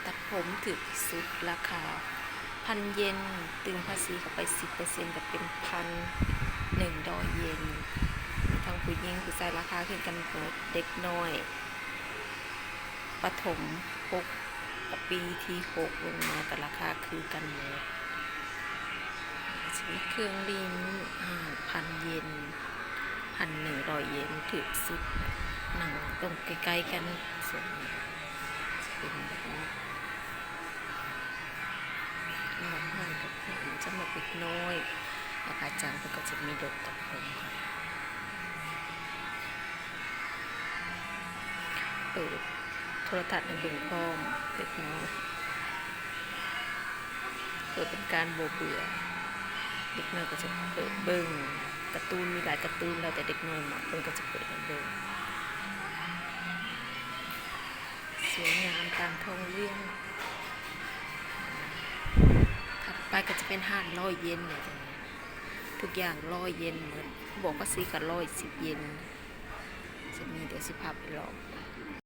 ຕັດຜົມຖືກທີ່ສຸດ ລາຄາພັນເຢນ, ຕື່ມພາສີເຂົ້າໄປສິບເປີເຊັນ ກໍເປັນພັນໜຶ່ງຮ້ອຍເຢນ. ມີທັງຜູ້ຍິງຜູ້ຊາຍ ລາຄາຄືກັນເບິດ. ເດັກນ້ອຍປະຖົມ ຫົກ ປີທີຫົກລົງມາ ກໍລາຄາຄືກັນເບິດ. ກໍຈະມີເຄື່ອງຫຼິ້ນ ອາ ພັນເຢນ, ພັນໜຶ່ງຮ້ອຍເຢນ ຖືກສຸດ. ນັ່ງຕົງໃກ້ໆກັນ ສ່ວນໃຫຍ່ຈະເປັນແບບນີ້. ສຳລັບຮ້ານຕັດຜົມສຳລັບເດັກນ້ອຍ ລາຄາຈ້າງເພິ່ນກໍຈະມີລົດຕັດຜົມໃຫ້. ເປີດໂທລະທັດໃຫ້ເບິ່ງພ້ອມເລັກນ້ອຍ ເພື່ອເປັນການບໍ່ເບື່ອ. ເດັກນ້ອຍກໍຈະເປີດເບິ່ງກາຕູນ, ມີຫຼາຍກາຕູນ ແລ້ວແຕ່ເດັກນ້ອຍມັກເພິ່ນກໍຈະເປີດໃຫ້ເບິ່ງ. ສວຍງາມຕາມທ້ອງເລື່ອງ. ຖັດໄປກໍຈະເປັນຮ້ານຮ້ອຍເຢນນີ້ ທຸກຢ່າງຮ້ອຍເຢນໝົດ, ບວກພາສີກໍຮ້ອຍສິບເຢນ. ຈະມີ ດຽວຊິພາໄປເລາະ.